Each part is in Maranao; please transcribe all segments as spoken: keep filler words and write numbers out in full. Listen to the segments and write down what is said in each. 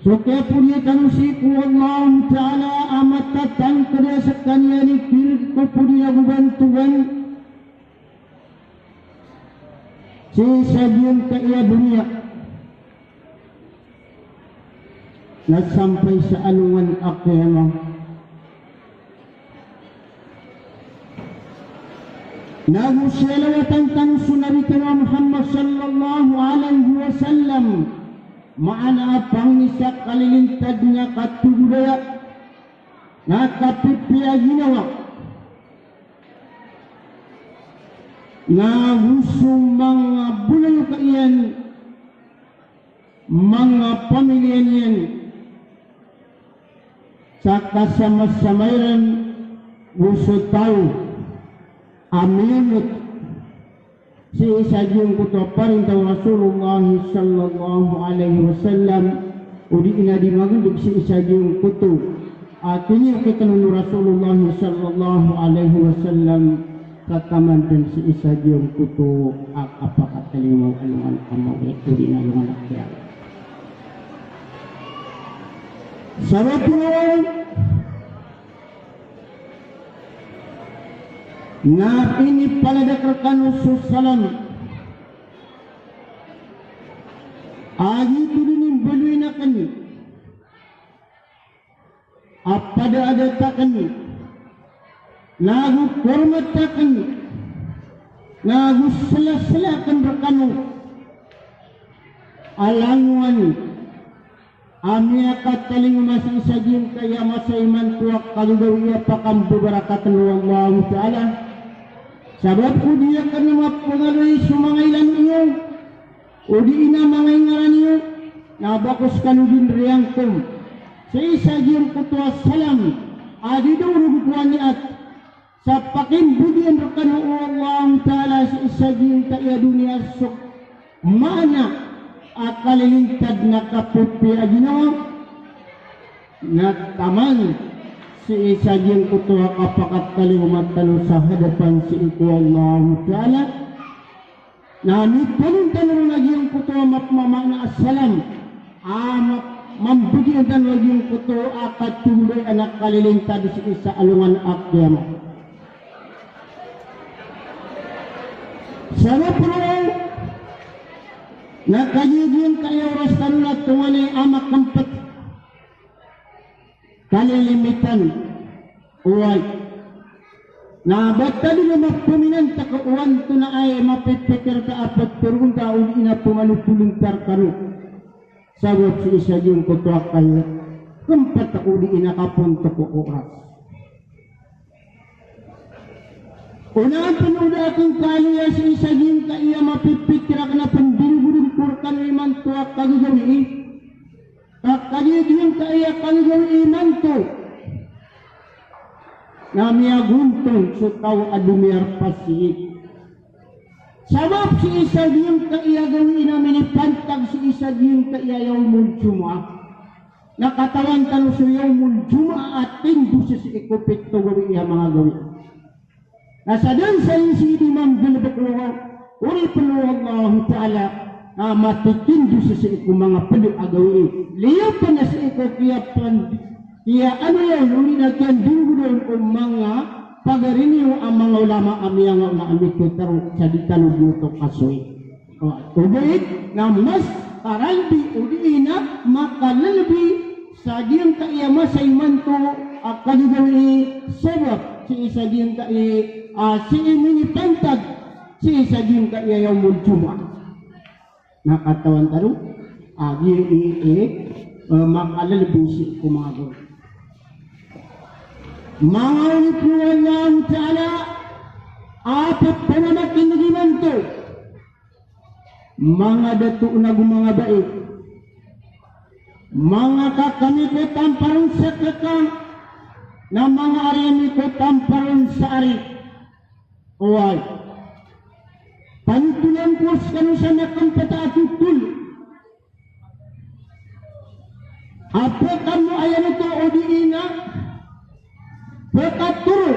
So kiyapodiya tano sii ko Allahu Ta'ala a matatangkd a skaniyan i kirk ko podi ago bantogan sii sa giyangkaya doniya na sampay sa alongan a qiyamah. Na go siyalawatan tano so Nabi tano a Muhammad sallallahu alaihi wasallam, maana a pangni sa kalilintad na katogodaya na kapipiya a ginawa. Na go so manga bolayoka iyan, manga pamiliya niyan, sa kasamasama iran go so taw a miyonot sii sa giyangkoto a parinta o Rasulullah sallallahu alaihi wasallam, odi na di magndg sii sa giyangkoto a tiniyokitan o Rasulullah sallallahu alaihi wasallam, sa taman dn sii sa giyangkoto a kapakatalingoma o alongan a mawri, odi na alongan a qiyamah. Sabap roo na inipaladak rkano so salam a giyoto dn i mbaloyin akn a padaadata akn, na go kormata akn, na go slasla akn rkano a langowan a miyakatalingoma sii sa giyangkaya masa imanto a kagagawii a pakambabarakatn o Allahu Ta'ala. Sabap ko di akn mapngaloy so manga ilano iyo, odi na manga ingaran iyo, na ba ko skano dn riyangkom sii sa giyangkoto a salam a di dn roo ko aniyat, sa pakimbgiyaan rkano o Allahu Ta'ala sii sa giyangkaya doniya so maana a kalilintad na kapipiya a ginawa, na taman sii sa giyangkoto a kapakatalingoma tano sa hadapan sii ko Allahu Ta'ala. Na mitalintad ron a giyangkoto a mapmamaana a salam a ma-, mambgiyaan tano a giyangkoto a katogodaya na kalilintad sii sa alongan a qiyamah. Sabap roo na kagiya giyangkaya oras tano na tonganay a makmpt, kalilimitan. Oway. Na ba ta di na mapminantak o antonaa i mapipikir ka a ptharoon ka odi na pmanothol rkano. Sabap sii sa giyangkoto a kaya kmpt odi na kapontok o oras. Onaan pn o da akn kaliya sii sa giyangkaya mapipikir akn a pndinggodong ko rkano imanto a kagagawii. Ka kagiya giyangkaya kagagawii imanto na miyagontong so taw a domiyarpa sii. Sabap sii sa giyangkaya gawii na minipantag sii sa giyangkaya yawmul jumu'ah. Na katawan tano so yawmul jumu'ah a tindo sii ko pito gawii a manga gawii. Na sadn sa sii di manggalbk o oripn o Allahu Ta'ala, na matitindo sii ko manga pd a gawii. Liyo pn a sii ko kiyapan, kiyaano iyan, odi na kiyandinggodoon o manga pagari niyo a manga ulama a miyangaoona a mitharo sa di tano giyoto kasoy. Ogaid na mas karalbi odi na makalbi sa giyangkaya masa imanto a kagagawii sabap sii sa giyangkaya, a, sii minipantag sii sa giyangkaya yawmul jumu'ah. Na katawan tano a giya i, i, e, makalbi sii ko manga gawii. Manga oripn o Allahu Ta'ala a pphamakin'g imanto. Manga dato nago manga bai, manga kaka ami ko tampar on sa kaka, na manga ari ami ko tampar on sa ari. Oway. Panotolan ko skano sa makmpt a totol a pkhamoayan oto odi na pkhatoro,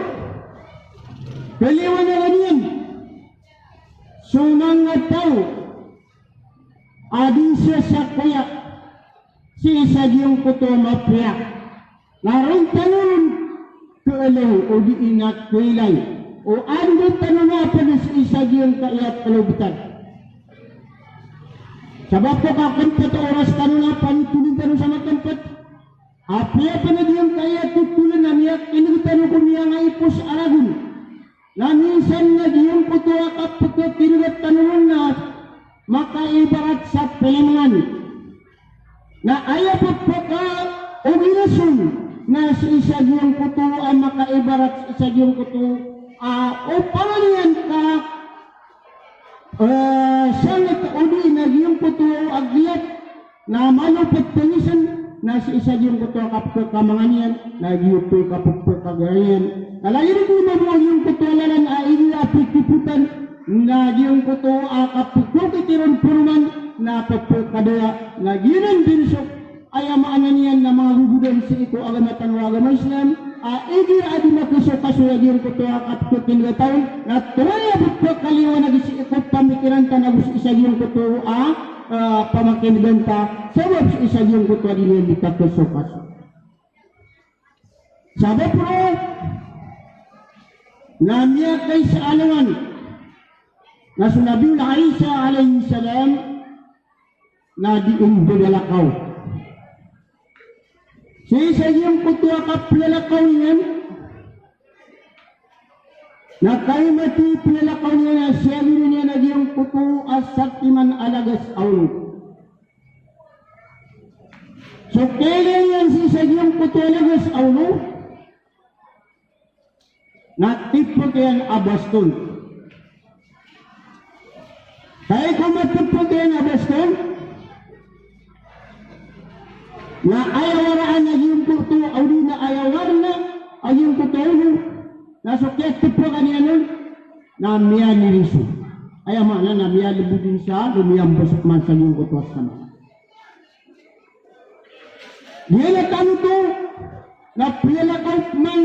paliwanagan iyan so manga taw a di sasakoya Isa giyangkoto a mapiya na ron tano ron keelay o di na keelay o anda tano maped sii sa giyangkaya kalobtan. Sabap ko kakempet o oras tano na panitolin tano sa makempet. Apiya pn a giyangkaya totol na miyakineg tano ko miyangaipos a ragon. Na minsan na giyangkoto a kapekakineg tano ron na makaibarat sa pilimengan. Na aya pepekaogilas on na sii sa giyangkoto a makaibarat sii sa giyangkoto a opama niyan ka, eh, sanget o di na giyangkoto a giyat na malo petengisen na sii sa giyangkoto a kapekamangan iyan, na giyoto i kapekagarayan. Na lagid o di mambo a giyangkoto a lalan a igira a pikipotan, na giyangkoto a kapekokit iron poroman, na pepekadaya, na giyanan dn so aya maana niyan na manga gogodan sii ko agama tano a agama Islam, a igira a di makesokaso a giyangkoto a kapekakindeg a taw, na tonganay a pepekaliwanag sii ko pamikiran ta nago sii sa giyangkoto a, ah, pamakinegen ta, sabap sii sa giyangkoto a di niyan di kakesokaso. Sabap roo na miyakaisa a alongan na so Nabiyullah Isa alayhis salam na di on belalakaw. Sii sa giyangkoto a kapelalakaw niyan, na kaimati i pelalakaw niyan na siyagiden iyan a giyangkoto a satiman a lagas a olo. So kailay niyan sii sa giyangkoto a lagas a olo, na tipek iyan a baston. Kagiya ko matipek iyan a baston, na aya waraan a giyangkoto, odi na aya waraan a giyangkoto a olo, na so kiyatipekan iyan on, na miyaniris on. Aya maana na miyalebod on sa, na miyambasok man sa giyangkoto a sama. Giyanan a tano oto, na pelalakaw pman,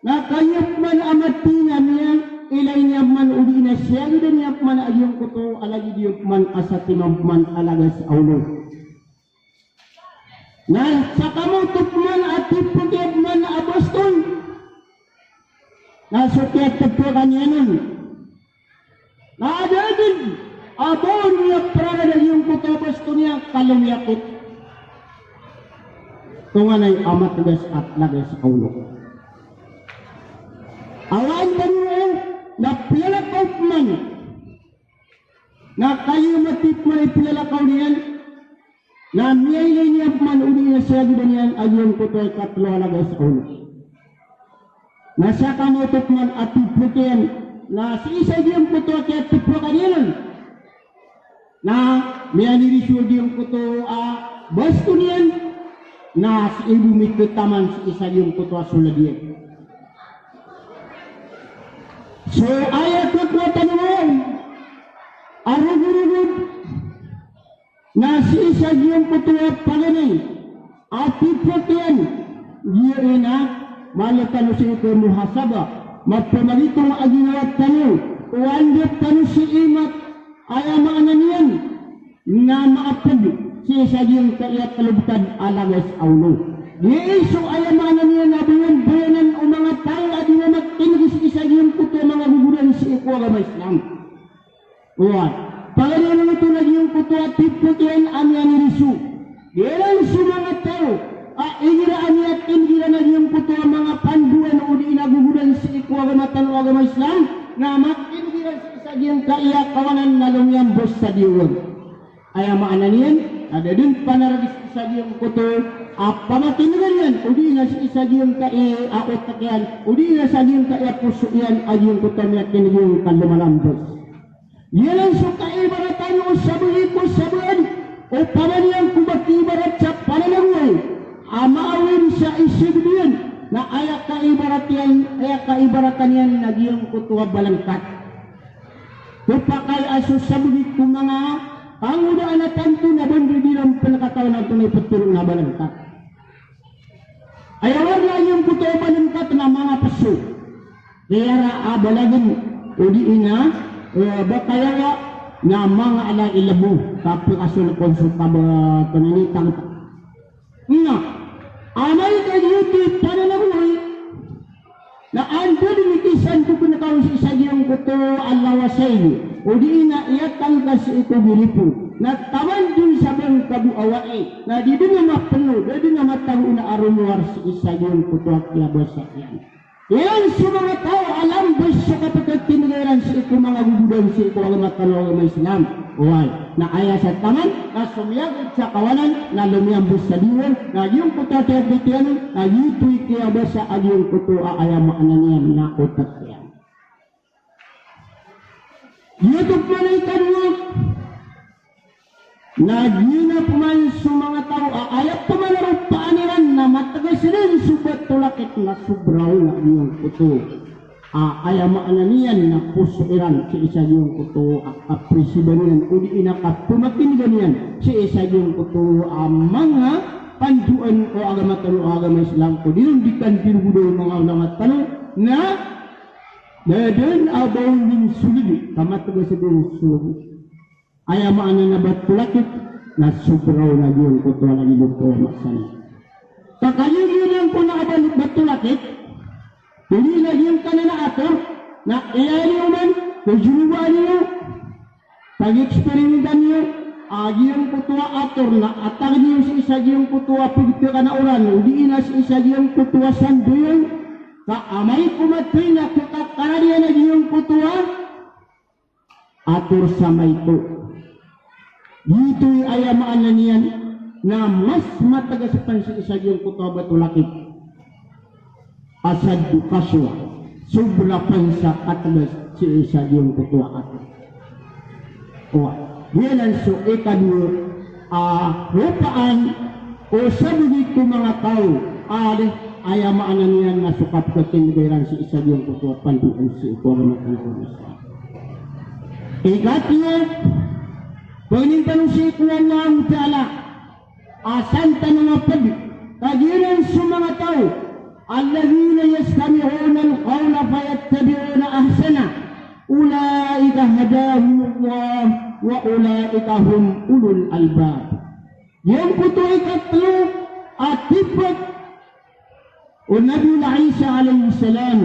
na kagiya pman a mati na miyailay niyan pman odi na siyagiden iyan pman a giyangkoto a lagid iyan pman a satiman pman a lagas a olo. Na sakamaoto pman a tipek iyan pman a baston, na so kiyatipekan iyan on, na da dn a ba on miyaprarad a giyangkoto a baston iyan ka lomiyakit. Tonganay a mategas a lagas a olo. Awain tano na pelalakaw pman. Na kagiya mati pman i pelalakaw niyan, na miyailay niyan pman odi na siyagiden iyan a giyangkoto a ikatlo a lagas a olo. Na sakamaoto pman a tipek iyan, na sii sa giyangkoto a kiyatipekan iyan on, na miyaniris o giyangkoto a baston iyan, na sii bo miketaman sii sa giyangkoto a solad iyan. So aya kokowa tano a rogorogod, na sii sa giyangkoto a paganay a tipek iyan, giya ina, malo tano sii ko muhasaba, mapamagitonga a ginawa tano, o anda tano sii mat, aya maana niyan na maaped sii sa giyangkaya kalobtan a lagas a olo. Giya i so aya maana niyan na bayan-bayanan o manga taw a di mamakineg sii sa giyangkoto a manga gogodan sii ko agama Islam. Oway, paganay oto na giyangkoto a tipek iyan a miyaniris o. Giyanan so manga taw a igira a miyakineg iran a giyangkoto a manga pandoan odi na gogodan sii ko agama tano a agama Islam, na makineg iran sii sa giyangkaya kawanan na lomiyambos sa diyawan. Aya maana niyan, na da dn panarag sii sa giyangkoto a pamakineg iyan, odi na sii sa giyangkaya a otak iyan, odi na sa giyangkaya poso iyan a giyangkoto a miyakineg iyan ka lomalambos. Giyanan so kaibaratan o sabagi ko sabaad, opama niyan ko ba kiibarat sa pananagoay a maawin sa isibd iyan, na aya kaibarat iyan, aya kaibaratan iyan na giyangkoto a balangkat. Opakay a so sabagi ko manga kangodaan a tanto na ba on di ran pn katawan antonaa i ptharoon a balangkat. Aya warna a giyangkoto a balangkat na manga pso. Kiyara a balagn odi na, eh, ba kayawa na manga ala i lbo, ka pkasolkon so kaba, pnanitang. Na amay ka giyoto i pananagoy na anda dn i kisandokn ka on sii sa giyangkoto a lawasay, odi na iyatang ka sii ko giripo, na taman dn sa bangkabo a wai, na di dn a mapno, di dn a matago na aromowar sii sa giyangkoto a kiyabasa iyan. Iran so manga taw a lambos so kapkhatindaga iran sii ko manga gogodan sii ko agama tano a agama Islam. Oway, na aya sa taman na somiyagad sa kawanan na lomiyambos sa diwan, na giyangkoto a tiyabot iyan na giyoto i kiyabasa a giyangkoto a aya maana niyan na otak iyan. Giyoto pman i kadowa, na giyanan pman so manga taw a aya pman a ropaan iran na matgas dn so batolakit na sobra on a giyangkoto a aya maana niyan na poso iran sii sa giyangkoto a kaprisiban iyan odi na kapmakin'gan iyan sii sa giyangkoto a manga pandoan o agama tano a agama Islam ko di ron di kandirgoda o manga ulama tano na da dn a ba on dn soled ka matgas dn so aya maana na batolakit na sobra on a giyangkoto a lagid oto a masa niyan. Ka kagiya giyanan kon a ba-, batolakit, odi na giyangkanan a ator, na aya niyo man, kajorobaan iyo, pag-experiment-an iyo a giyangkoto a ator na atag niyo sii sa giyangkoto a pagtakan a oran, odi na sii sa giyangkoto a sandoy on, ka amay ko mathay na kakakaradiyan a giyangkoto a ator sa maito. Giyoto i aya maana niyan na mas matgas pn sii sa giyangkoto a batolakit. Ashaddu qaswa, sobra pn sa katgas sii sa giyangkoto a ator. Oway, giyanan so ikadowa a ropaan o sabagi ko manga taw a di, aya maana niyan na so kapkhatindaga iran sii sa giyangkoto a pandoan sii ko agama tano a Islam. Ikatlo, pangnin tano sii ko Allahu Ta'ala a san tano mapd, ka giyanan so manga taw, alladhina yastami'una al-qawla fayattabi'una ahsanah, ulaika hadahumullah wa ulaika hum ulul albab. Giyangkoto ikatlo a tipat o Nabi Isa alayhis salam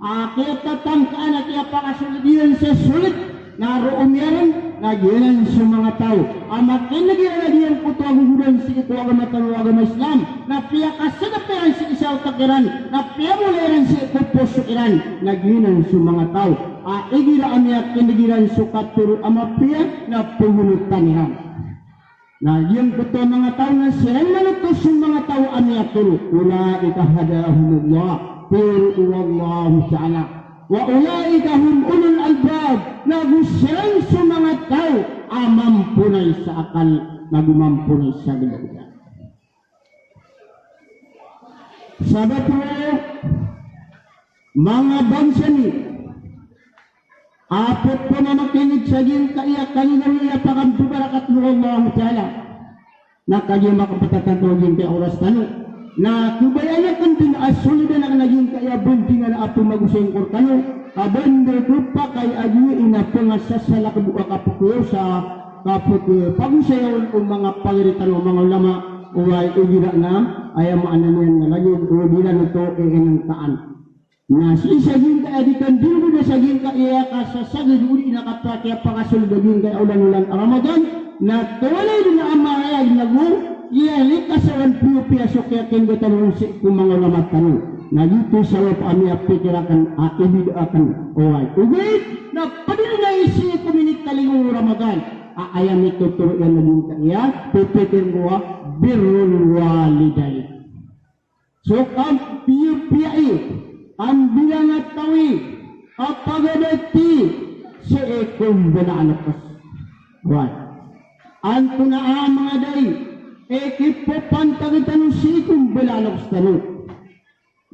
a kiyatatangkaan a kiyapakasold iyan sa sold na roo miyaron na giyanan so manga taw a makin'g iran a giyangkoto a gogodan sii ko agama tano a agama Islam na piyakasagap iran sii sa otak iran na piyamolay iran sii ko poso iran na giyanan so manga taw a igira a miyakin'g iran so katoro a mapiya na pagonotan iran. Na giyangkoto a manga taw na siran man oto so manga taw a miyatoro, ulaika hadahumullah, tiyatoro o Allahu Ta'ala. Wa ulaika hum ulul albab, na go siran so manga taw a mamponay sa akal, na go mamponay sa gdagda. Sabap roo, manga bangsa mi, a pphamakin'g sa giyangkaya kaligawiya a pakambabarakat o Allahu Ta'ala. Na kagiya makaptatatao giyangkaya oras tano, na khabayaan akn dn a soldan akn a giyangkaya bandingan a pmagosay ko rkano, ka ba dn khapakay a giya ina pngasasalak bo a kapkhayosa, kapkhapagosayan o manga pagari tano a manga ulama, oway, igira na aya maana niyan na lagid o di iran oto iinngkaan. Na sii sa giyangkaya di kandilgoda sa giyangkaya kasasagad odi na kapakay a pakasold a giyangkaya olan-olan a Ramadan, na tolay dn a marayag na go iyalikasawan piyapiya so kiyakin'ga tano on sii ko manga ulama tano. Na giyoto i sabap a miyapikir akn a ibida akn, oway. Ogaid na pd dn a sii ko minitalingoma o Ramadan a aya mitotoro iyan a giyangkaya pipikir ko a birrul walidain. So kampiyapiya i, kambilangatawi, kapagadati sii ko mbala a loks. Oway. Antonaa manga dai i kipapantag tano sii ko mbala a loks tano?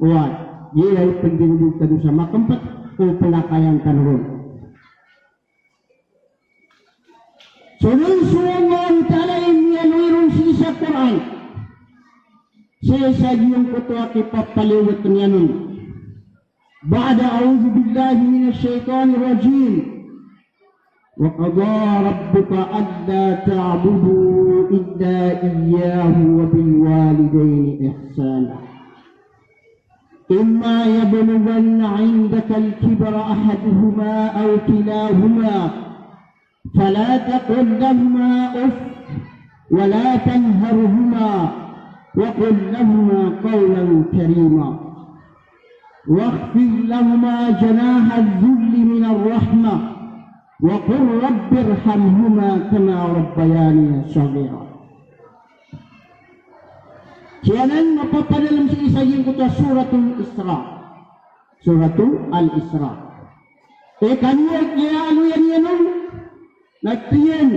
Oway. Giya i pndingding tano sa makmpt ko plakayan tano ron. So dn so Allahu Ta'ala i miyaaloy ron sii sa Qur'an, sii sa giyangkoto a kipapaliyogat iyan on. Ba'da a'udhu billahi minash shaytanir rajim. وقضى ربك ألا تعبدوا إلا إياه وبالوالدين إحسانا. إما يبلغن عندك الكبر أحدهما أو كلاهما فلا تقل لهما أف ولا تنهرهما وقل لهما قولا كريما واخفض لهما جناح الذل من الرحمة وقل رب ارحمهما كما ربياني صغيرا. Giyanan mapapadalm sii sa giyangkoto a Suratul Isra. Suratul Al-Isra. Ikadowa a kiyaaloya niyan on na tig iyan,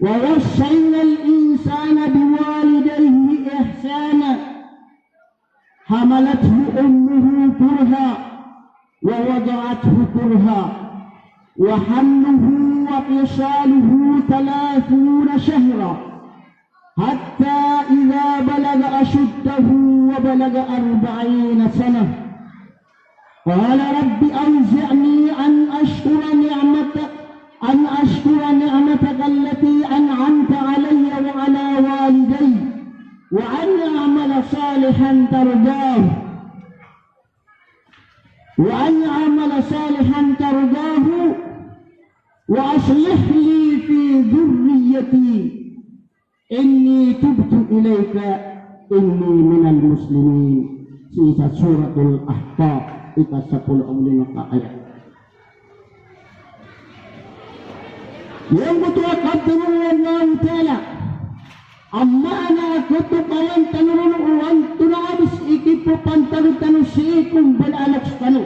"Wa wassaynal insana biwalidayhi ihsana, hamalathu ummuhu kurhan wa wada'athu kurhan, wa hamluhu wa fisaluhu thalathuna shahran, hatta idha balagha ashuddahu wa balagha arba'ina sanah." قال رب أوزعني أن أشكر نعمتك، أن أشكر نعمتك التي أنعمت علي وعلى والدي وأن أعمل صالحا ترضاه، وأن أعمل صالحا ترضاه وأصلح لي في ذريتي إني تبت إليك إني من المسلمين. Sii sa Suratul Ahqaf, ika sapolo ago lima ka ayat. Giyangkoto a katharo o Allahu Ta'ala, a maana angkoto kawan tano ron o antonaa bes i kipapantag tano sii ko mbala a loks tano.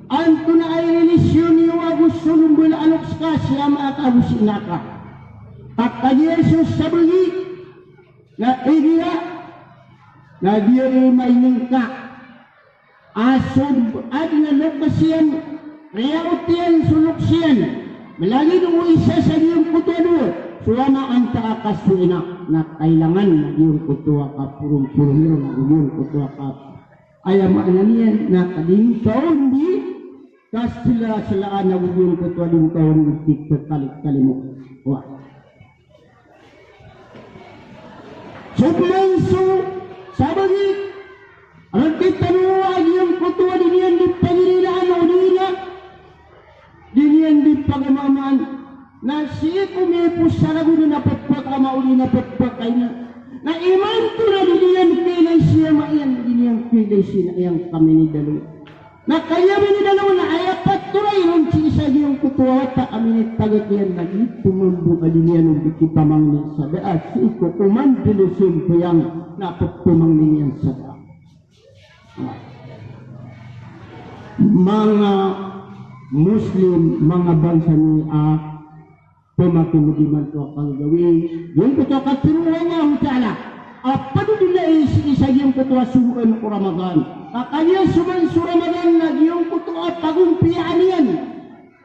Antonaa i rilisyon iyo ago so mbala a loks ka sii ama ka ago sii ina ka. Ka kagiya so sabagi na igira na di aya mainengka a so adn a loks iyan, riyaot iyan so loks iyan, malagid o isa sa giyangkoto a dowa, so ama antaa ka so ina, na kailangan na giyangkoto a kaporonporon iron ago giyangkoto a ka- Aya maana niyan na ka di ngka on di kaslaslaan ago giyangkoto a di ngka on di kikakalikalimo. Wa. So pman so sabagi, rktano a giyangkoto a di niyan di pagirilaan o di na di niyan di pagamamaan, na sii ko miyaposaragon na pphakaama odi na pphakaina. Na imanto na di niyan kailay si ama iyan, di niyan kailay si ina iyan ka minidalo. Na kagiya minidalo na aya patoray ron sii sa giyangkoto a wata a minitagak iyan na giyoto mambo a di niyan on di kipamangni sa da a sii ko komandan o sambayang na pphmangni niyan sa da. Manga Muslim, manga bangsa mi a pmakin'g imanto a kagagawii, giyangkoto a katharo o Allahu Ta'ala a pd dn a isa, isa giyangkoto a sogoan ko Ramadan. Ka kagiya so man so Ramadan na giyangkoto a pagompiyaan iyan.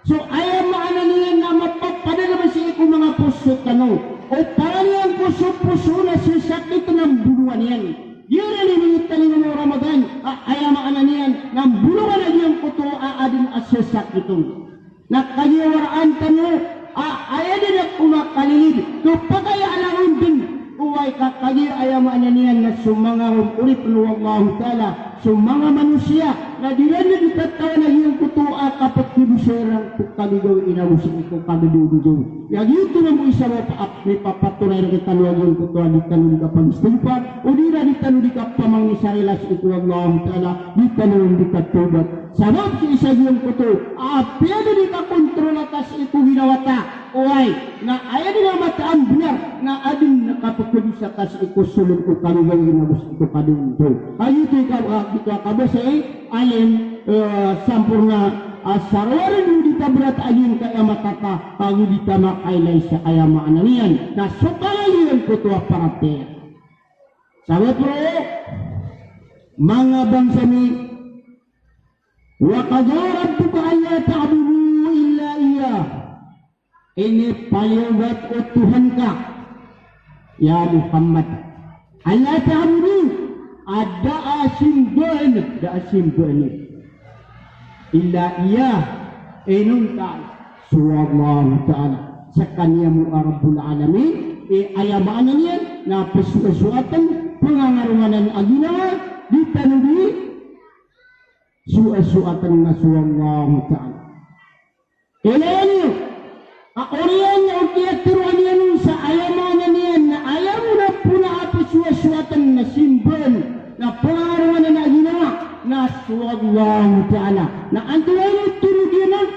So aya maana niyan na mapapadalm sii ko manga poso tano. O para niyan ko so poso na sasakit na mbolongan iyan. Giyanan i minitalingoma o Ramadan, a aya maana niyan na mbolongan a giyangkoto a adn a sasakit on. Na kagiya waraan tano a aya dn a komakalilid, kapakay a ala ron dn, oway ka kagiya aya maana niyan na so manga oripn o Allahu Ta'ala, so manga manosiya na di ran di katawan a giyangkoto a kapkhadosa iran ko kagagawii nago sii ko kagdodogdaw. Aya giyoto mambo i sabap a mipapatoray rktano a giyangkoto a di tano di kapagistighfar, odi na di tano di kapamangni sa rila sii ko Allahu Ta'ala, di tano di katawbat. Sabap sii sa giyangkoto a apiya dn di kakontrola ka sii ko ginawa ta, oway, na aya dn a mataan bnar na adn a kapkhadosa ka sii ko solod ko kagagawii nago sii ko kagdodogdaw. Kagiya giyoto i ka-, a, giyoto a kabasa i alim, eh, samporna a sarowaron o di ta brat a giyangkaya mata ta, kagiya di ta makailay sa aya maana niyan na so kala giyangkoto a paratiyaya. Sabap roo, manga bangsa mi, wa qada rabbuka alla ta'budu illa iyyah. Inipaliyogat o Tuhan ka, ya Muhammad, alla ta'budu, a da a simbaan, da a simbaan, illa iyyah, inonta so Allahu Ta'ala. Skaniyan bo a Rabbul Alamin, e, aya maana niyan na psoasoaten, pngangaronganan a ginawa, di tano di soasoaten na so Allahu Ta'ala. Ilaya niyo a oriyan o kiyatharo iyan on sa aya maana niyan na aya bo na pona a psoasoaten na simbaan na pngangaronganan a ginawa na so Allahu Ta'ala. Na antonaa i tindeg iyan on?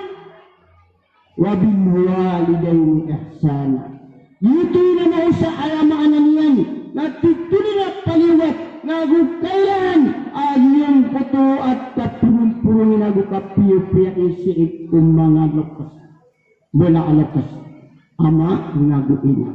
Wa bil walidayni ihsana. Giyoto i na maosa aya maana niyan na titho dn a paliyogat na go kailangan a giyangkoto a kaporongporong na go kapiyapiyai sii ko manga loks, mbala a loks, ama na go ina.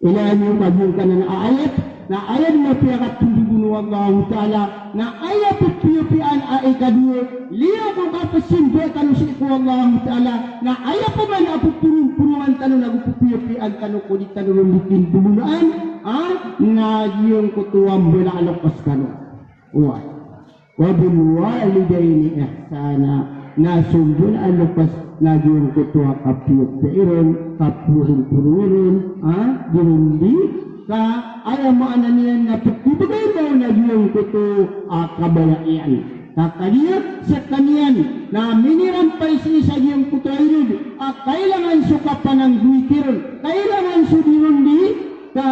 Ilaya niyo kagiya kanan a ayat, na ayat na piyakatindeg on o Allahu Ta'ala, na aya pphiyapiyaan a ikadowa, liyo ko kapsimba tano sii ko Allahu Ta'ala, na aya pman a pphorongporongan tano na go pphiyapiyaan tano ko di tano ron di kindodolaan, a, na giyangkoto a mbala a loks kano. Oway. Wa bil walidayni ihsana. Na so mbala a loks na giyangkoto a kapiyapiyai ron, kaporongporongi ron, a, di ron di, ka aya maana niyan na pkibgay mambo na giyangkoto a kabaya iyan. Ka kagiya skaniyan na minirampay sii sa giyangkoto a irid a kailangan so kapananggowiti ron, kailangan so di ron di, ka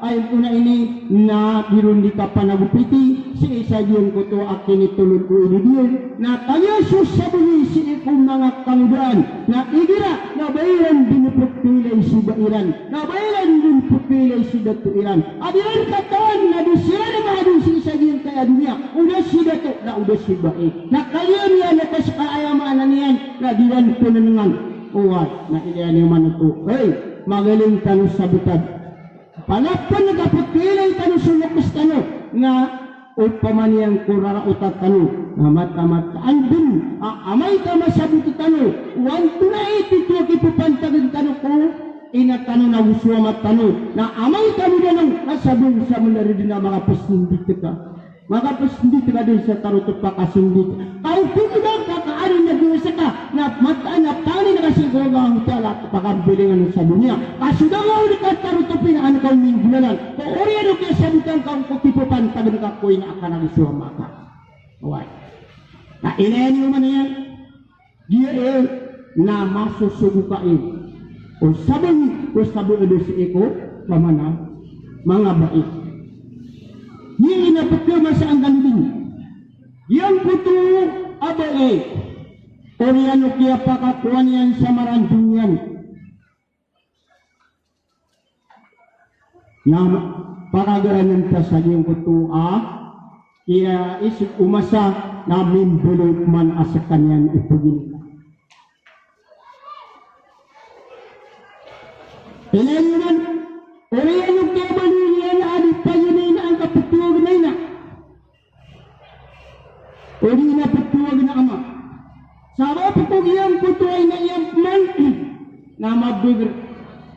aya pn a ini na di ron di kapanagopiti sii sa giyangkoto a kinitolod o irid iyan, na kagiya so sabagi sii ko manga kangodaan na igira na ba iran dn pkhailay si ba iran, na ba iran dn pkhailay si dato iran, a di ran katawan na di siran maadn sii sa giyangkaya doniya, o da si dato na o da si bai. Na kagiya niyan na ka ska aya maana niyan na di ran pnngan. Oway, na ilaya niyo man oto. Hey, magaling tano sa btad. Palapn ka pkhailay tano so loks tano, na opama niyan ko raraota tano, na mataan-mataan dn a amay ka masabot tano o antonaa i titho a kippantagn tano ko ina tano na go so ama tano, na amay tano dn on na sabon sa mnard na makapsndit ka. Makapsndit ka dn sa tarotop a kasndit. Ka o pgdam ka ka adn a dosa ka, na mataan a pangnin ka sii ko Allahu Ta'ala a pkambalingan sa doniya. Ka so da ngka on di katarotopin a an ka on minggolalan, ka oriyan o kiyasabotan ka on ko kippantagn ka ko ina ka na go so ama ka. Oway. Na ilaya niyo man iyan. Giya, e, na masosogo ka, e, o sabagi ko sabagi sii ko pamana manga bai. Giya na pkhamasa angka lobing. Giyangkoto a bai, oriyan o kiyapakakowa niyan sa marandong iyan. Na pakagaranan ta sa giyangkoto a kiyaisip o masa na mimbaloy man a skaniyan i pagini. Ilaya niyo man, oriyan o kiyabaloy iyan a di pagini na angka ptowag na ina. O di na ptowag na ama. Sabap ko giyangkoto a ina iyan pman na mabagr.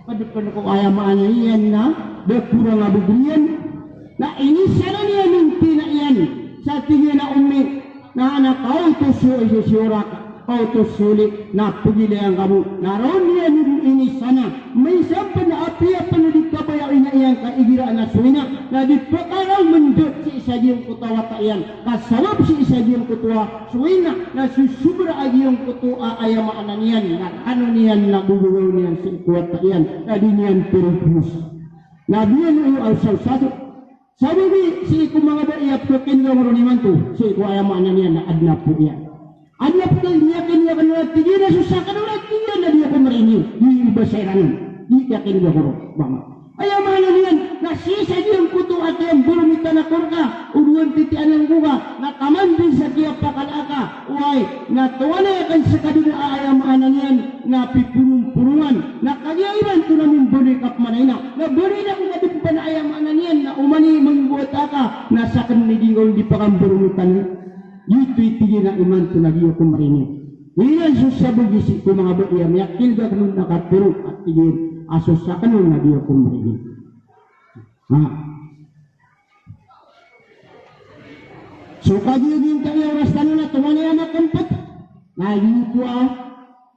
Pd pn ko aya maana iyan na da korang a bagr iyan. Na inisanan iyan on ko ina iyan sa tig iyan a, "Ummi, na anak, kaoto so isa si orak, kaoto so oli, na pgilayan kami." Na roo niyan on inisana. Minsan pn a apiya pn di kabaya o ina iyan ka igira na so ina na di pkaraw mndg sii sa giyangkoto a wata iyan. Ka sabap sii sa giyangkoto a so ina na sosobra a giyangkoto a aya maana niyan na kano niyan na gogowaan iyan sii ko wata iyan na di niyan piripios. Na biyan o a osaosa so sabagi sii ko manga bai a pkhakinegang ron imanto sii ko aya maana niyan na adn a poi iyan. Adn a poi iyan, miyakinega kano na tig iyan a so sakn on na tig iyan na di ako mariniyo. Di basa iran on. Di kiyakinega ko ron. Ba nga aya maana niyan na sii sa giyangkoto a kiyamboromita na korka o dowan titi a nangkoka na taman dn sa kiyapakala aka. Oway, na towan a aya kan ska dn a aya maana niyan na piporongporongan. Na kagiya imanto na mimbaloy ka pman a ina, na baloy na ko kadn pn a aya maana niyan na oman i manggoat aka na sakn i di ngka on di pakamboromitan. Giyoto i tig iyan a imanto na di ako mariniyo. Iyan so sabagi sii ko manga bai a miyakinega kano na katharo a tig iyan a so sakn on na di ako mariniyo. Ha. So kagiya giyangkaya oras tano na toman iyan a kmpt. Na giyoto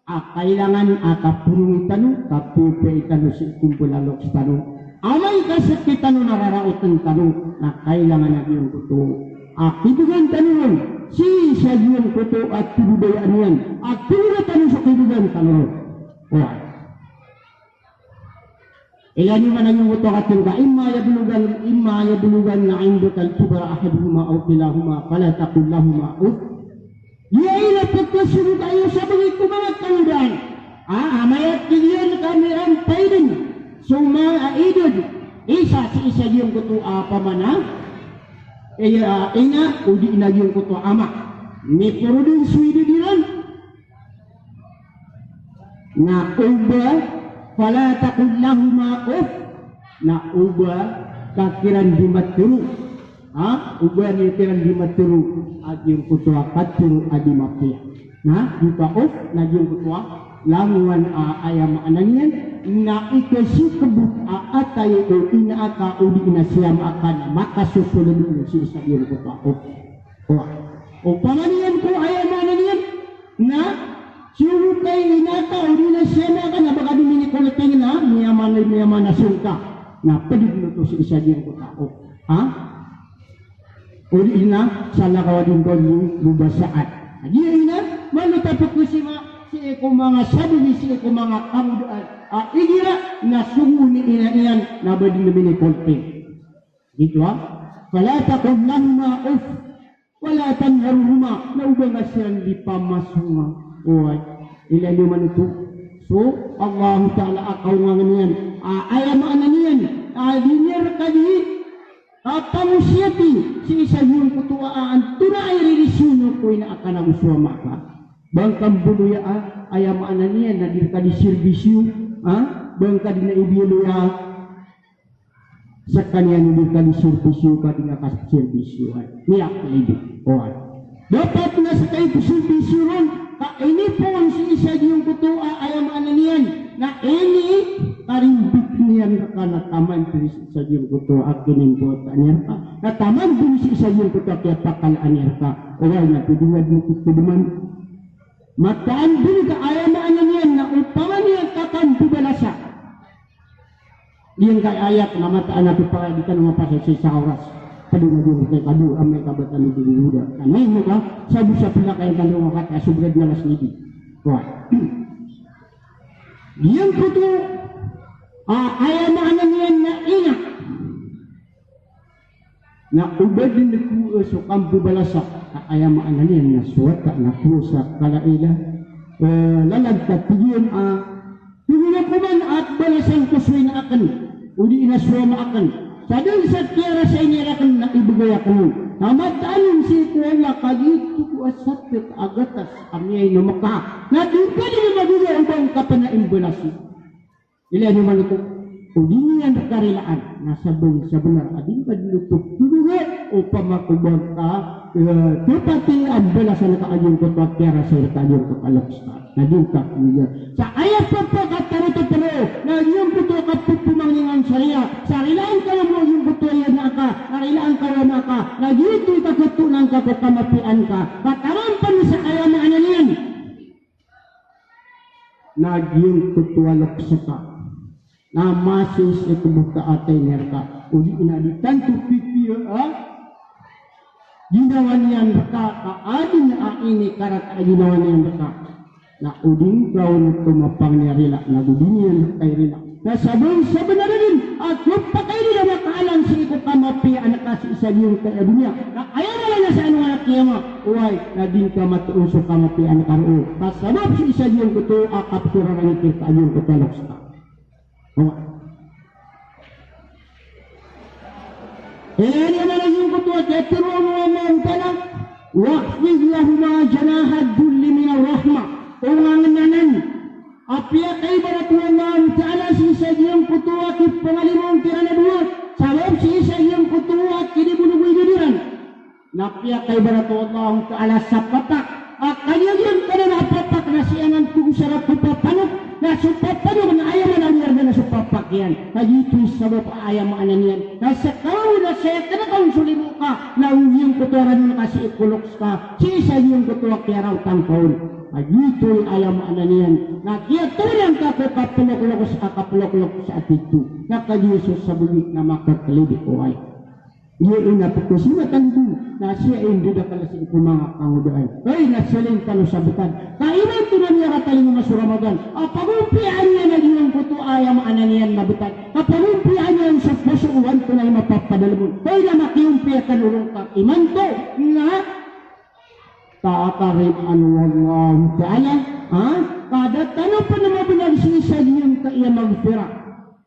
a a kailangan a kaporongi tano, kapiyapiya tano sii ko mbala a loks tano. Amay ka sakit tano na raraotan tano, na kailangan a giyangkoto a kibegan tano ron sii sa giyangkoto a tibibaya niyan, a kibegan tano so kibegan tano ron. Oway. Ilaya niyo man a giyangkoto a katharo ka, imma yablughan, imma yablughanna indakal kibara ahaduhuma aw kilahuma fala taqul lahuma uff. Aya ina pagkasogo ka iyo sa bangay ko manga kangodaan. A, amay a tig iyan ka miyampay dn so manga idad, isa sii sa giyangkoto a paman a, iya, ina, odi na giyangkoto a ama. Miporo dn so idad iran. Na oba, fala taqul lahuma uff, na oba ka kiran di matharo. Ha? Oba niyo kiran di matharo a giyangkoto a katharo a di mapiya. Na, di ka uff, na giyangkoto a langowan a aya maana niyan, na ikasakabot a atay o ina aka odi na si ama aka na makasosoled on sii sa giyangkoto a uff. Oway. Opama niyan ko aya maana niyan na, siyogo ka i ina ka odi na si ama ka na ba ka di minikolting na, miyamana, miyamana song ka. Na pd dn oto sii sa giyangkoto a uff. Ha? Odi na salakaw a di ngka on di bobasaan. Aya ina, malo ta pkosima sii ko manga sabagi, sii ko manga kangodaan a igira na sogo i ina iyan na ba di minikolting. Giyoto a, fala taqul lahuma uff, wala tanharhuma, na oba nga siran di pamasonga. Oway, ilaya niyo man oto. So Allahu Ta'ala a kaongangan iyan, a, aya maana niyan, a, di niyan rka di kapangosiyati sii sa giyangkoto a, a, antonaa i rilisyon ko ina aka nago so ama aka. Ba ngka mbaloya a, aya maana niyan na di rka di serbisyo, ha? Ba ngka di na ibiyaloy a Skaniyan i di ka di serbisyo ka di nga kaserbisyoan. Niya ka lidi. Oway. Dapat na ska i pserbisyo ron ka inipoon sii sa giyangkoto a aya maana niyan na inikarimbit iyan rka na taman dn sii sa giyangkoto a kinimbota niyan rka. Na taman dn sii sa giyangkoto a kiyapakalaan iyan rka. Oway na pwede nga dn ko pd man. Mataan dn ka aya maana niyan na opama niyan ka kambobalasan. Giyangkai a ayat na mataan a pipakay di tano mapasad sa isa a oras. Pd na giyangkai kado amay ka ba tano di goda. Ka na ino ka, sabap sa pila ka ino tano makata, so brad na las nidi. Oway. Giyangkoto a aya maana niyan na ina. Na oba dn ko, eh, so kambobalasa, ka aya maana niyan na so wata na ko sa kala ila, eh, lalag ka tig iyan a, tig iyan a koman a balasan ko so ina akn, odi na so ama akn. Sa dn sa kiyarasay niyan rakn na ibgay akn on. Ka mataan on sii ko Allah ka giyoto ko a sakit a gatas a miyainom ka. Na di ka dn magogoya o ba ngka pn a imbalasi. Ilaya niyo man oto, o di niyan rka rilaan, na sabnar, sabnar a di ngka dn oto pgogoya, opama ko ba ngka, eh, topati a mbalasan ka a giyangkoto a kiyarasay rka a giyangkoto a loks ka. Na di ngka pgogoya. Sa aya pphakatarotop roo, na giyangkoto a kapphmangningan sa riya, sa rilaan ka mambo a giyangkoto a ina aka, na rilaan ka o ama aka, na giyoto i kakhatoon angka ko kamapiyaan ka. Ka taman pn sa aya maana niyan. Na giyangkoto a loks ka na masi sii ko bota a atay niyan rka. O di na di tanto pipiya a ginawa niyan rka ka adn a inikarata a ginawa niyan rka. Na o di ngka on oto mapangni a rila, na go di niyan rka i rila. Na sabnar, sabnar a dn a khapakay dn a makaalang sii ko kamapiyaan ka sii sa giyangkai a doniya. Na aya mala na sa alongan a kiyama, oway, na di ngka matoon so kamapiyaan ka roo. Ka sabap sii sa giyangkoto a kapsorarangiti rka a giyangkoto a loks ka. Oway. Ilaya niyo man a giyangkoto a katharo o Allahu Ta'ala, "Wakhfid lahuma janaha dhulli minar rahmah." Ongangn anan a piyakaibarat o Allahu Ta'ala sii sa giyangkoto a kipngalimo kiran a dowa, sabap sii sa giyangkoto a kinibonogoy iran. Na piyakaibarat o Allahu Ta'ala sa papak a kaliyagiyan ka na a papak na sii anan ko osara ko papanok, na so papanok na aya man a miyarga na so papak iyan. Na giyoto i sabap a aya maana niyan na sa kawaw na Sa aya kena ka on so limo ka, na giyangkoto a ranon ka sii ko loks ka, sii sa giyangkoto a kiyaraotan ka on. Na giyoto i aya maana niyan na kiyatoran ka ko kapelokloks a kapelokloks a tito. Na kagiya so sabagi na makakelid, oway. Giya ina pekosima tando na siya i ndodakal sii ko manga kangodaan. Oway, na saling tano sabetan. Ka imanto na miyakatalingoma so Ramadan a pagompiyaan iyan a giyangkoto a aya maana niyan na betan. Kapagompiyaan iyan so poso o antonaa i mapapadalem on. Oway, na makiyompiya tano ron ka imanto na taakarim ano Allahu Ta'ala, ha? Ka da tano pen mabenar sii sa giyangkaya maghfirah.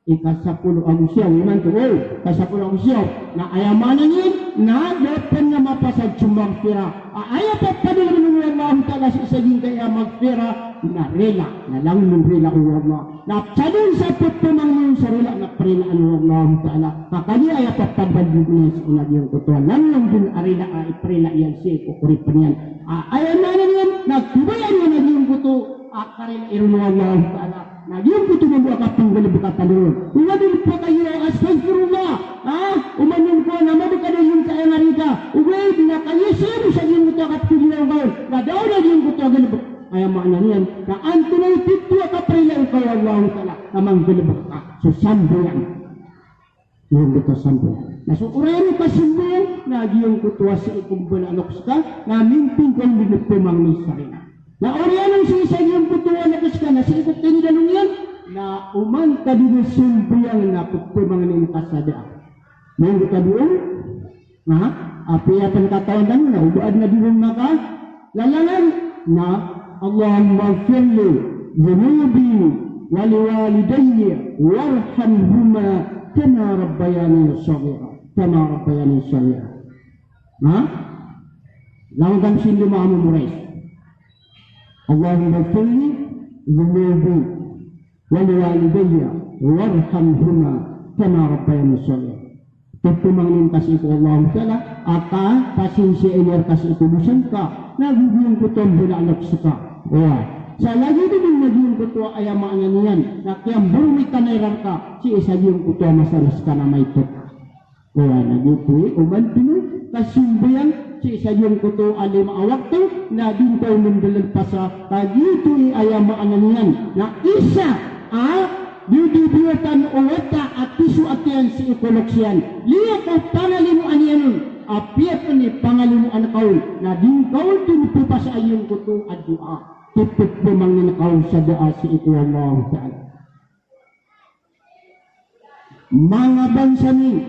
Ikasapolo ago siyaw imanto, o, ikasapolo ago siyaw. Na aya maana niyan na da pen na mapasad so maghfirah. A, aya papadalem o Allahu Ta'ala sii sa giyangkaya maghfirah na rila, na langon rila o Allah. Na sadn sa pepemangnin sa rila na perilaan o Allahu Ta'ala. Ka kagiya aya papadalem iyan sii na giyangkoto a langon den a rila a iperila iyan sii ko oripen iyan. A, aya maana niyan na tobayaan iyan a giyangkoto a karilai ron o Allahu Ta'ala. Na giyangkoto mambo a kapenggalebeka tano ron. Ogaid den pakagiya astaghfirullah. A, oman den ko na mabeka den giyangkaya ngari ka. Ogaid na kagiya siya bo sa giyangkoto a kapekogiraw ka on. Na da on a giyangkoto a galebek. Aya maana niyan na antonaa i tito a kaperilai ka o Allahu Ta'ala na manggalebek ka so sambayang. Giyangkoto a sambayang. Na so oriyan o kasambayang na giyangkoto a sii ko mbala a loks ka na mintong ka on den pemangni sa rila. Na oriyan o sii sa giyangkoto a loks ka na sii ko kinidalong iyan na oman ka den sambayang na pepemangnin ka sa da a. Giyangkoto a doon Na, apiya pen katawan tano na o ba aden a di ron makalalangan na, Allahumma ighfir li dhunubi wa li walidayya warhamhuma kama rabbayani saghira, kama rabbayani saghira. Na, langon tano sii ko manga memorise. Allahumma ighfir li dhunubi wa li walidayya warhamhuma kama rabbayani saghira. Pepemangnin ka sii ko Allahu Ta'ala a kapasinsiyain iyan reka sii ko dosa ngka na giyangkoto a mbala a loks ka. Oway. Sa lagid den na giyangkoto a aya maana niyan na kiyamberomitan iran reka sii sa giyangkoto a masa na seka na maito. Oway, na giyoto i oman tano kasambayang sii sa giyangkoto a lima a wakto na di ngka on ndalelpasa, ka giyoto i aya maana niyan na isa a dodobiyatan o wata a tiso a tiyan sii ko loks iyan. Liyo ko pangalimoan iyan on, apiya pen i pangalimoan ka on na di ngka on den pepasa a giyangkoto a doa. Titho pemangnin ka on sa doa sii ko Allahu Ta'ala. Manga bangsa mi,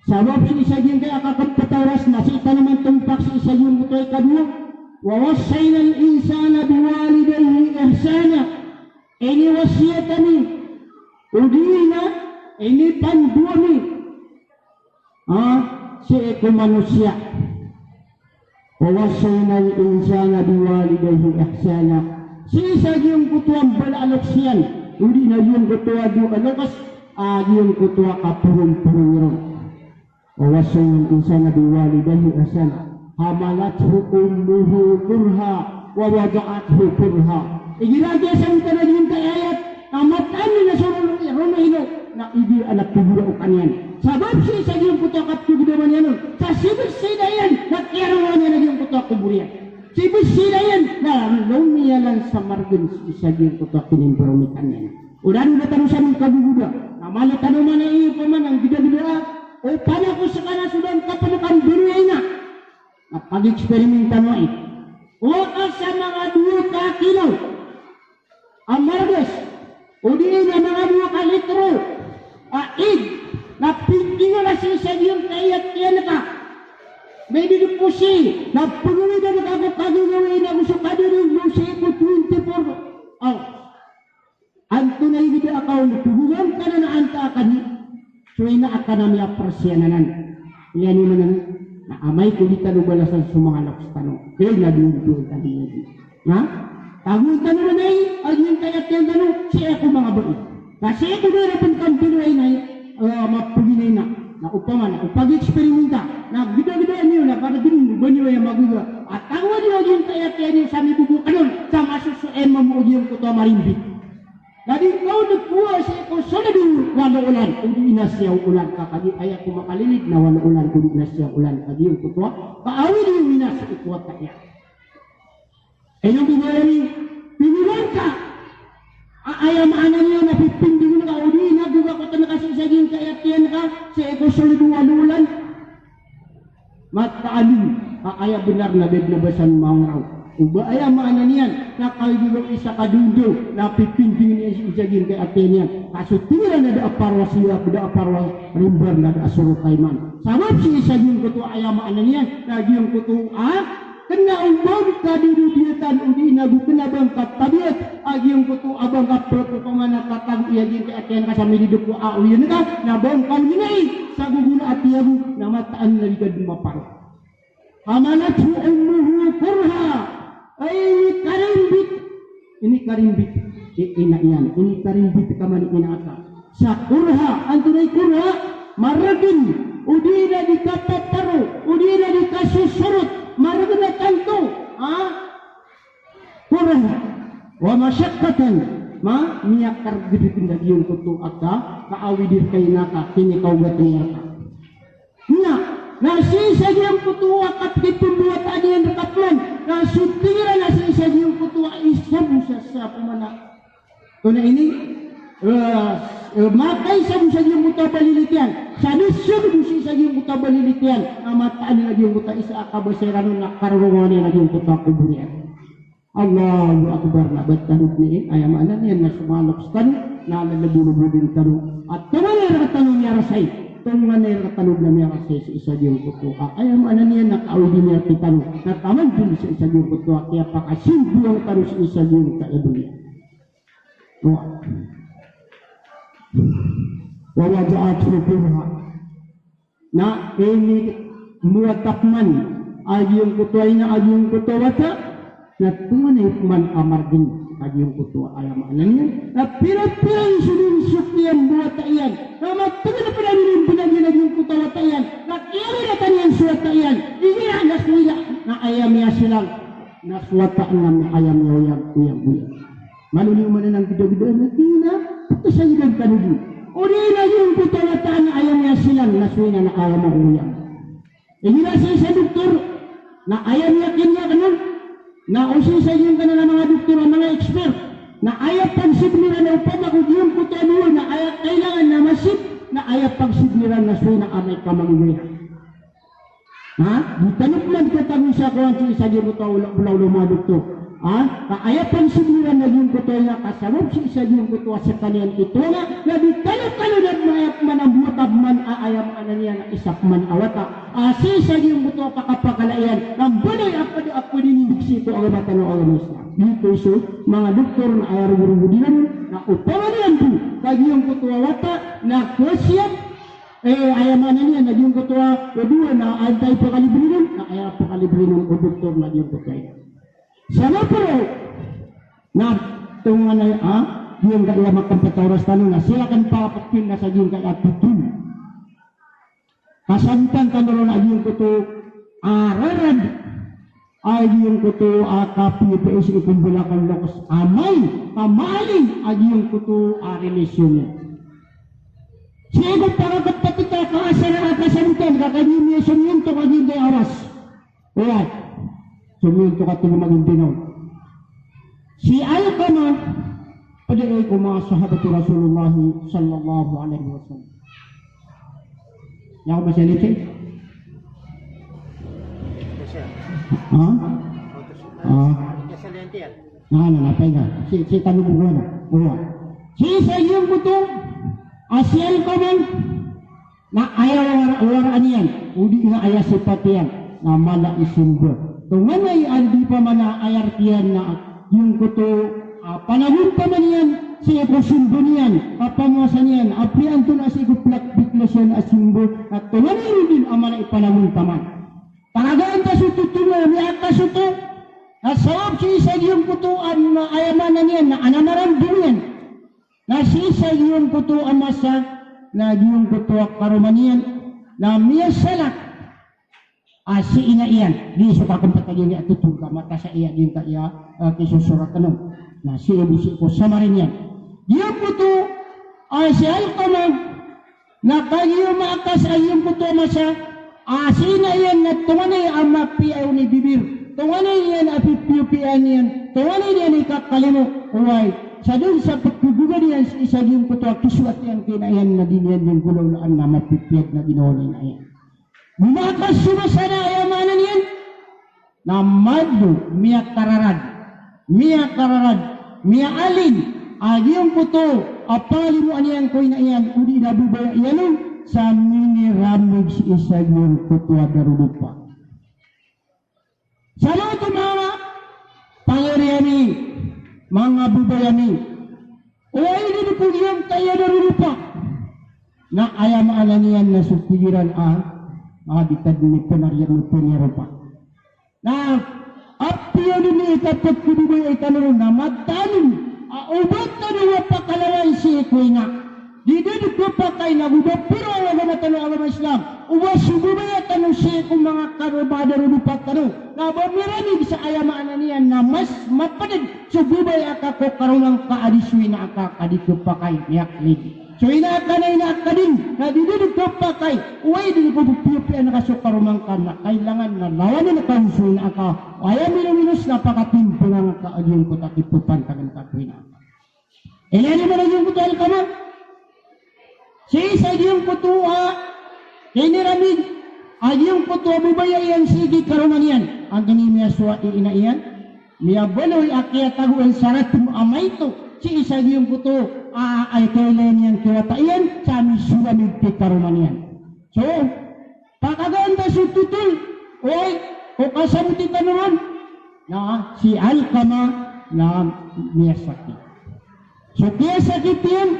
sabap sii sa giyangkaya a kakempat a oras na sii tano man tompak sii sa giyangkoto a ikadowa. Wa wassaynal insana biwalidayhi ihsana. Iniwasiyat ami, odi na inipandowa mi, a, sii ko manosiya. Wa wassaynal insana biwalidayhi ihsana. Sii sa giyangkoto a mbala a loks iyan, odi na giyangkoto a dowa a loks, a giyangkoto a kaporongporong iron. Wa wassaynal insana biwalidayhi ihsana. Hamalathu ummuhu kurha wa wada'athu kurha. Igira a giya sa miyaaloy a giyangkaya ayat, na mataan iyan so rono, rono ino, na igira a pegiraokan iyan. Sabap sii sa giyangkoto a kapegiraokan iyan on, sa sibesida iyan na kiyarongowan iyan a giyangkoto a kobor iyan. Sibesida iyan na lomiyalan sa margen sii sa giyangkoto a kinimberomitan iyan. O da, o da tano sa mingkagogoda, na malo tano man i pamanang gidagida a opama ko seka na so da ngka pen kambaloy a ina. Na pag-experiment tano ai. Owa ka sa manga dowa ka kilo a margas, odi na manga dowa ka litro a ig, na pingginga ka sii sa giyangkaya tiyan ka. May di di posi, na pegawida ka ko kagagawii na go so kadiri go sii ko twenty-four hours. Antonaa i gida a kaon, togongan ka na antaa ka di. So ina a ka na miyapersiyan anan. Iyan i manan, na amay ko di tano balasan so manga loks tano. Kaya na doon doon tano iyan. Na? Tagoon tano na nay, a giyangkaya tiyan tano, sii ko manga bai. Ka sii ko da iran pen kambaloy a ina, eh, mapegina ina. Na opama na, o pag-experimenta. Na gidagida niyo, na kada gidong, ba niyo aya magaga. A tagoon niyo a giyangkaya tiyan iyo sa mibobo ka non, sa masoso e mamo a giyangkoto a marimbit. Na di ngka Kowa sii ko soled o walo olan, odi na siyaw olan ka kagiya aya ko makalilid na walo olan, odi na siyaw olan ka giyangkoto a kaawid iyo ina sii ko wata iyan. Ino bibaya ni piniwan ka a aya maana niyan na pipindingan ka, odi na gogakotan ka sii sa giyangkaya tiyan ka sii ko soled o walo olan. Mataan a aya benar na da dn a ba san mangoraw. O ba aya maana niyan na kagiya isa ka dondo na pipindingan iyan sii sa giyangkaya tiyan iyan. Ka so tig iran na da a parwas iyan, da a parwas rimba na da a sorok a iman. Sabap sii sa giyangkoto a aya maana niyan na giyangkoto a kena o ba ngka dododiyatan odi na go kena ba ngka tabiat a giyangkoto a ba ngka pepepamana tatago iyan giyangkaya tiyan ka sa mididek ko a oyan ka na ba ngka oyanai sa gogona a tiyago na mataan na di ka dn maparo. Hamalathu ummuhu kurha. Ay, ini karimbit. Ini karimbit i ina iyan. Ini karimbit ka man i ina ka. Sa kurha, antonaa i kurha? Maregen, odi na di kapaparo, odi na di kasosorot, maregen a tanto, ha? Kurha. Wa mashaqqatan, ma, miyakarged rkn a giyangkoto a ka, kaawid rka i ina ka, kinikaogat iyan rka. Na, na sii sa giyangkoto a kapipmbawataan iyan rka pman, na so tig iran na sii sa giyangkoto a isa bo sa, sa pman a. Antonaa ini, eh, eh, makaisa bo sa giyangkoto a balilit iyan, sa di sii bo sii sa giyangkoto a balilit iyan, na mataan a giyangkoto a isa a kabasa iran on na karorongan iyan a giyangkoto a kobor iyan. Allahu Akbar, na ba tano dn i, aya maana niyan na somalok tano, na lalabolobod tano. A tonganay rktano miyarasay, tonganay rktano na miyarasay sii sa giyangkoto a, aya maana niyan na kaawid iyan rktano, na taman dn sii sa giyangkoto a kiyapakasimbowan tano sii sa giyangkaya doniya. Wa, wa wada'athu kurha. Na ini mowata pman a giyangkoto a ina a giyangkoto a wata, na tonganay pman a maregen a giyangkoto a aya maana niyan. Na pira-pira i so dn so kiyambowata iyan. Na mategen pman a dn i bnag iyan a giyangkoto a wata iyan. Na kiyawiratan iyan so wata iyan. Igira na so ina na aya miyasilang. Na so wata na aya miyaoyag, oyag, oyag. Malo niyo man anan gdagdaan a ina, pkhasayidan tano dn. O di na giyangkoto a wata na aya miyasilang na so ina na aya maoyag. Igira sii sa doktor, na aya miyakinya kna, na o sii sa giyangkanan a manga doktor a manga expert, na aya pagsibln iran na opama ko giyangkoto a dowa na aya kailangan na masib, na aya pagsibln iran na so ina a amay ka mangogoya. Ha? Di tano pman di katago sa kowan sii sa giyangkoto a ola-, olaola o manga doktor. Ha? Ka aya pagsibln iran na giyangkoto a ina ka sabap sii sa giyangkoto a skaniyan i tonga, na di tano kalodan a aya pman a mbowata pman a aya maana niyan na isa pman a wata. A sii sa giyangkoto a pakapakala iyan, na mbaloy a pd, a pd iyan sii ko agama tano a agama Islam. Giyoto i so manga doktor na aya rogorogo iran, na opama niyan bo ka giyangkoto a wata na kowasiyat, Eh, aya maana niyan na giyangkoto a dowa na antaa i pakalibre on, na aya pakalibre on o doktor na giyangkoto a ina. Sa maporo na tonganay a, giyangkaya makampet a oras tano na silakan pakapatkin na sa giyangkaya totol. Kasabotan tano ron a giyangkoto a rarad a giyangkoto a kapiya sii ko mbala ka loks a amay ka maaling a giyangkoto a relasyon iyan. Sii ko pakakapatita ka asar a kasabotan ka kagiya miya somiyontok a giyangkaya oras. Oway. Somiyontok a tig o magintinong. Si Alqamah, pd ko manga sahabat o Rasulullah sallallahu alaihi wasallam. Aya ko masalita. Ha? Ah. Na, na, na, paingat. Si, si tano bo ko ana. Oway. Si sa giyangkoto a si Alqamah, na aya wara-, waraan iyan, odi na aya sipat iyan, na mala i simba. Tonganay a di pman a aya rk iyan na giyangkoto a panagontaman iyan sii ko simba niyan, a pamowasa niyan, apiya antonaa sii ko plak biklas iyan a simba, na tonganay ron dn a mala i panagontaman. Tagaan ta so totol na miyakasoto, na sabap sii sa giyangkoto a, na aya maana niyan na anamaran dn iyan. Na sii sa giyangkoto a masa, na giyangkoto a karoma niyan, na miyasalat a si ina iyan, di so kakmpt a giyangkaya totol ka matasa iyan giyangkaya, eh, kisosorat tano. Na sii bo sii ko samari niyan. Giyangkoto a si Alqamah na kagiya makas a giyangkoto a masa a si ina iyan na tonganay a mapiya i bibir, tonganay iyan a pipiyopiyaan iyan, tonganay iyan i kakalimo, oway, sa dn sa pkhagoga niyan sii sa giyangkoto a kisoat iyan ko ina iyan na di niyan dn golawlaan na mapipiya dn a ginawa o ina iyan. Makas so masa na aya maana niyan na madlo, miyakararad, miyakararad, miyaalin a giyangkoto a pangalimoan iyan ko ina iyan, odi na babaya iyan on sa miniramig sii sa giyangkoto a darodopa. Sa maoto manga pangari ami, manga babay ami, oway, dn ko giyangkaya darodopa na aya maana niyan na so pikiran a, a di tadn i pnariyan o pnariyan o pa. Na apiya dn i kapkhababaya tano ron na mataan a o ba tano a pakalawan sii ko ina. Di dn khapakay na go ba piro a agama tano a agama Islam, o ba so babaya tano sii ko manga kar o manga darodopa tano na ba miramig sa aya maana niyan na mas mapd so babaya ka ko karoma ngka a di so ina ka, ka di khapakay, miyaklid. So ina ka na ina ka dn, na di dn khapakay, oway, dn ko pphiyopiyaan ka so karoma ngka na kailangan na lawanan ka so ina ka. Aya minominos na pakatimpngan ka a giyangkoto a kipphantagan ka ko ina ka. Ilaya niyo man a giyangkoto a Alqamah. Sii sa giyangkoto a kiniramig a giyangkoto a babaya iyan sii ki karoma niyan. Antonaa i miyasowa i ina iyan? Miyabaloy a kiyatagoan sa ratm a maito sii sa giyangkoto a, a kailay niyan ko wata iyan sa misoramig ki karoma niyan. So, pakagaan ta so totol, oway, ko kasaboti tano ron, na si Alqamah na miyasakit. So kiyasakit iyan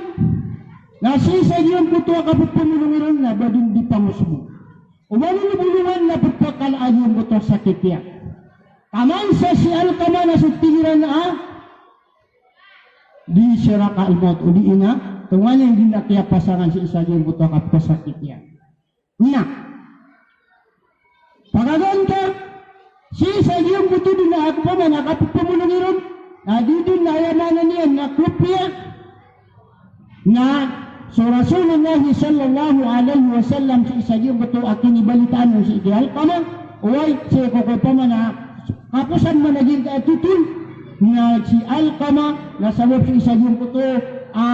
na sii sa giyangkoto a kapphmolong iron na ba dn di pangosmo. O ba dn bolongan na pphakala a giyangkoto a sakit iyan. Taman sa si Alqamah na so tig iran a di sakaratul mawt, odi na tonganay dn a kiyapasangan sii sa giyangkoto a kapkasakit iyan. Na pakagaan ta sii sa giyangkoto dn a, opama na, kapphmolong iron, na di dn, aya maana niyan na kopiya, na so Rasulullah sallallahu alaihi wasallam sii sa giyangkoto a kinibalitaan on sii ki Alqamah, oway, sii ko, opama na, kaposan man a giyangkai a totol, na si Alqamah na sabap sii sa giyangkoto a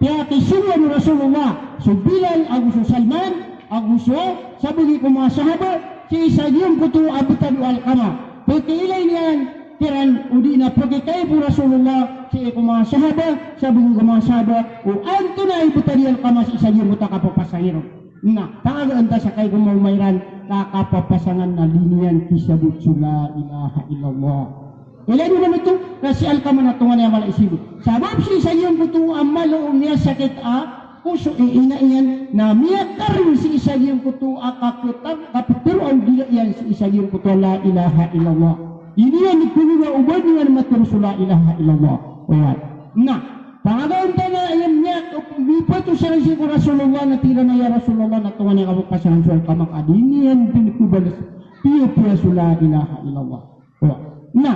piyakisongowan o Rasulullah so Bilal ago so Salman ago so sabagi ko manga sahaba sii sa giyangkoto a btad o Alqamah. Pkiilay niyan kiran odi na pkikaib o Rasulullah sii ko manga sahaba, sabagi ko manga sahaba, o antonaa i btad i Alqamah sii sa giyangkoto a kapapasang iron. Na pakagaan ta sa kai ko maoma iran na kapapasangan na di niyan kisabot so la ilaha illallah. Ilaya niyo man oto, na si Alqamah na tonganay a mala i sibot. Sabap sii sa giyangkoto a malo o miyasakit a poso i ina iyan na miyakaring sii sa giyangkoto a kakotar, kaptharoa o dila iyan sii sa giyangkoto a la ilaha illallah. Di niyan dn khagaga o ba niyan matharo so la ilaha illallah. Oway. Na pakagaan ta na iyan niyan, mipatosar sii ko Rasulullah na tig iran a ya Rasulullah na tonganay a kapapasangan so Alqamah ka di niyan dn khabalas piyapiya so la ilaha illallah. Oway. Na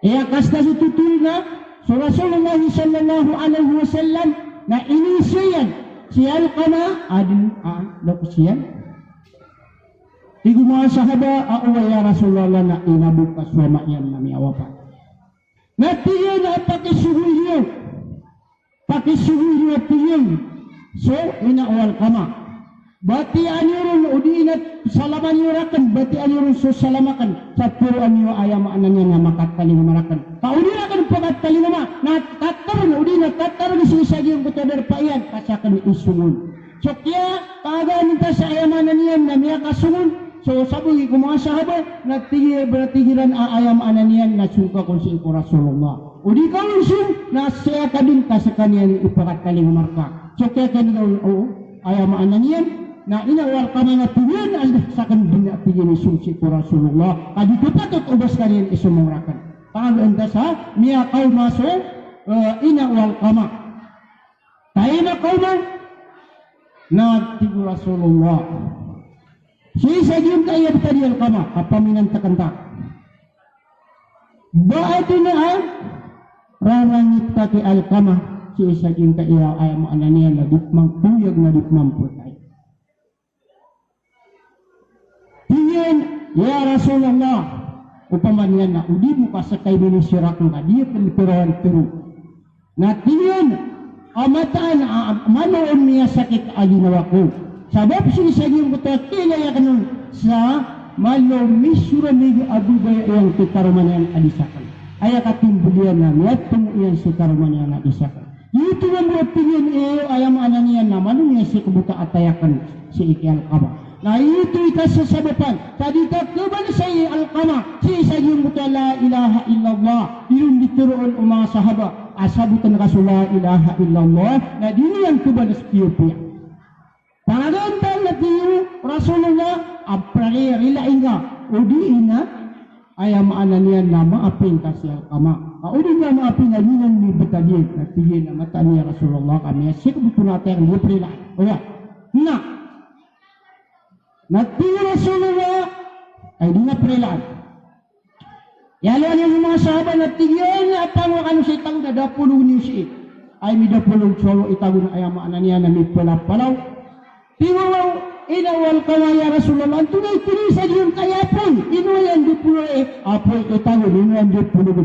aya kasta so totol na so Rasulullah sallallahu alaihi wasallam na iniiza iyan si Alqamah a dn a lokes iyan. Tig o manga sahaba a oway ya Rasulullah na ina bo ka so ama iyan na miyawapat. Na tig iyan a pakisogoy niyo. Pakisogoy niyo, tig iyan, so ina o Alqamah. Batiyaan iyo ron, odi na salaman iyo rakn, batiyaan iyo ron so salam akn, sa tharoa niyo aya maana niyan na makatalingoma rakn. Ka o di rakn pakatalingoma, na tatar, odi na tatar sii sa giyangkoto a darpa iyan, ka sakn isongon. So kiyapakagaan ta sa aya maana niyan na miyakasongon. So sabagi ko manga sahaba na tig iran, na tig iran a aya maana niyan na song ka kon sii ko Rasulullah. O di ka on song na sii ka dn ka skaniyan i pakatalingoma rka. So kiyakaniyan o aya maana niyan na ina o Alqamah na tig iyan a sakn dn a tig iyan i song sii ko Rasulullah. Ka di ko patot o ba skaniyan i somong rakn. Pakagaan ta sa miyakaoma so, eh, ina o Alqamah. Taima kaoma na tig o Rasulullah. Sii sa giyangkaya btad i Alqamah, kapaminantakan ta. Ba adn a Rarangit ka ki Alqamah, sii sa giyangkaya, aya maana niyan na di pman koyag na di pman phatay. Tig iyan, "Ya Rasulullah, opama niyan na o di bo ka sakay minisir akn ka di akn pirawan tero." Na tig iyan a mataan a, a, malo on miyasakit a ginawa ko. Sabap sii sa giyangkoto a kiilay akn on sa malo misoramig a babay a aya kitaroma niyan a di sakn. Aya katimbl iyan na miyatomo iyan si karoma niyan a di sakn. Giyoto mambo a tig iyan, iyo, aya maana niyan na malo miyasakit bo ka atay akn sii ki Alqamah. Na giyoto i kasasabapan, ka di ka khabalas i Alqamah sii sa giyangkoto a la ilaha illallah. Di ron di tharoon o manga sahaba a sabotn ka so la ilaha illallah, na di niyan khabalas piyapiya. Pangaganta na tig o Rasulullah a praririlain ka, odi na aya maana niyan na maapin ka si Alqamah. Ka odi na maapin na di niyan mibtad iyan, na tig iyan a mataan iyan ya Rasulullah ka miyasakit bo oto na atay akn, di prarilaan. Oya. Na Na tig o Rasulullah, ay di na prarilaan. Iyalowan iyan so manga sahaba na tig iyan a pangowa kano sa itago na dapolog niyo sii. Ay midapolog so itago na aya maana niyan na mipalapalaw. Tig o ina o Alqamah, ya Rasulullah, antonaa i tini sa giyangkaya apoy? Ino aya ndapolog, eh, apoy, itago, ino aya ndapolog?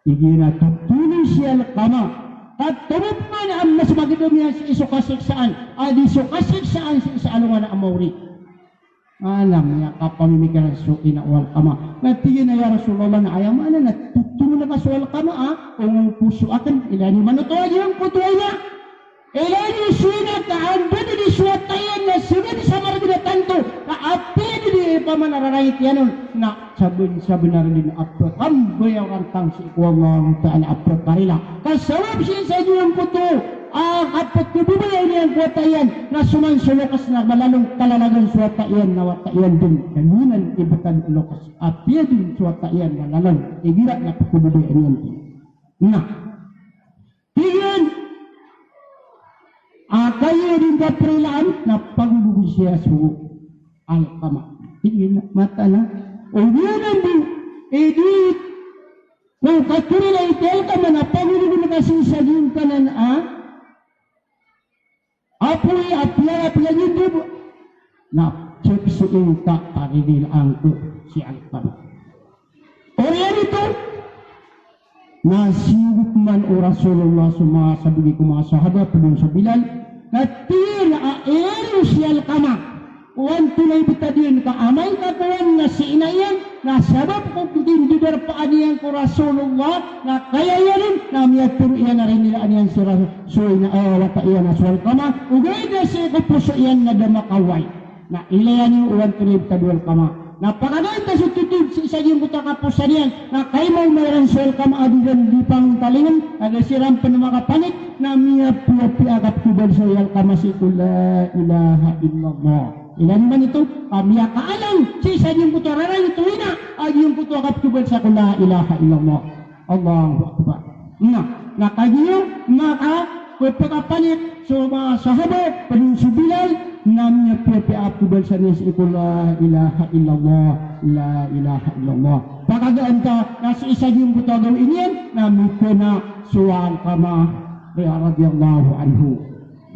Tig iyan a totoli si Alqamah. Ka tomo pman a mas magdam iyan sii so kasiksaan a di so kasiksaan sii sa alongan a maori. Ana, miyakapamimikiran so ina o Alqamah. Na tig iyan a, ya Rasulullah, na aya maana na totomon ka so Alqamah a ongoposo akn? Ilaya niyo man oto a giyangkoto a ina. Ilaya niyo so ina ka anda dn i so wata iyan na sbn sa margn a tanto ka apiya dn i pamanararangit iyan on na sabn, sabnar dn a pkhambayaran tano sii ko Allahu Ta'ala a pkarila. Ka sabap sii sa giyangkoto a kapkhababaya niyan ko wata iyan na so man so loks na malalong kalalagan so wata iyan na wata iyan dn na minan i btad o loks. Apiya dn so wata iyan na lalong igira na pkhababaya niyan dn. Na Tig iyan a kagiya dn kaprilaan na pagologon siya so Alqamah. Tig iyan a mataan a, o di anan bo, e di ko kaprila i Alqamah na pagologon ka sii sa giyangkanan a apoy a piyala, piyala niyan bo. Na check sii ngka a ririlaan ko si Alqamah. Oriyan oto na siyogop man o Rasulullah so manga sabagi ko manga sahaba, pd on so Bilal, na tig iyan a ino si Alqamah. O antonaa i btad iyan ka amay ka kowan na si ina iyan, na sabap ko kiyondarpaan iyan ko Rasulullah, na kaya iyan on, na miyatharo iyan a rinilaan iyan si Ra-, so ina, eh, wata iyan a so Alqamah, ogaid na sii ko poso iyan na da makaoway. Na ilaya niyo o antonaa i btad o Alqamah. Na pakaganta so totod sii sa giyangkoto a kaposan iyan, na kaimaoma iran so Alqamah a di dn di pangontalingn, na da siran pn makapanik, na miyapiyapiya a kapkhabalsa i Alqamah sii ko la ilaha illallah. Ilaya niyo man oto, ka miyakaalang sii sa giyangkoto a rarangit o ina a giyangkoto a kapkhabalsa ko la ilaha illallah. Allahu Akbar. Na, na kagiya maka, pphakapanik so manga sahaba, pd on so Bilal, na miyapiyapiya a kapkhabalsa niyan sii ko la ilaha illallah, la ilaha illallah. Pakaganta na sii sa giyangkoto a gawii niyan, na mikana so Alqamah radiyallahu anhu.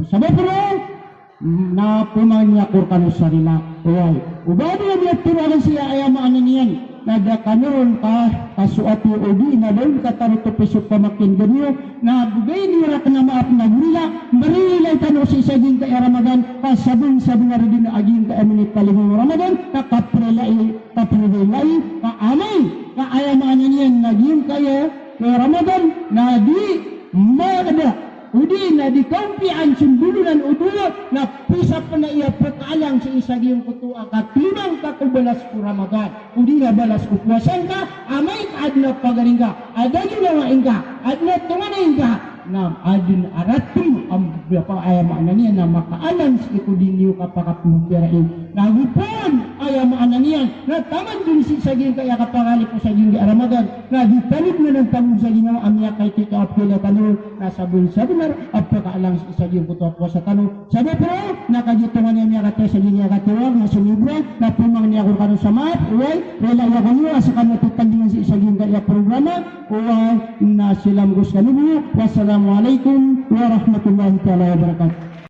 Sabap roo, na pman iyan ko rkano sa rila. Oway. O ba dn a miyatharo akn sii a aya maana niyan na da kano ron ka, kasoati odi na da on katarotop i so pamakin'ga niyo, na bgay niyo rakn a maap na gorila, mrilai tano sii sa giyangkaya Ramadan, ka sabnsabnar dn a giyangkaya minitalingoma o Ramadan, na kaprilai, kaprilai, ka amay ka aya maana niyan na giyangkaya, eh, Ramadan, na di mada, odi na di kaompiyaan so ndolonan o dowa, na pisa pn a aya pkaalang sii sa giyangkoto a kaklima ngka ko balas ko Ramadan, odi na balas ko powasa ngka, amay ka adn a pagari ngka, adn a ginawa ngka, adn a tonganay ngka, na adn a ratm a mbiyapa, aya maana niyan na makaalang sii ko di niyo kapakapmbiyarai. Na ago pn, aya maana niyan na taman dn sii sa giyangkaya kapakalipos a giyangkaya Ramadan, na di tano dn anan taman sa ginawa a miyakaitikaaf, kailangan tano Na sabnar, sabnar a pkaalang sii sa giyangkoto a powasa tano. Sabap roo na kagiya tonganay a miyakataya sa giyangkai a tawag na somiyobra, na pmangni ako rkano sa maap, oway, rilai ako niyo a skano a titandingan sii sa giyangkai a programa, oway, na silam ko skano bo. Wassalamu alaikum warahmatullahi taala wabarakatuh.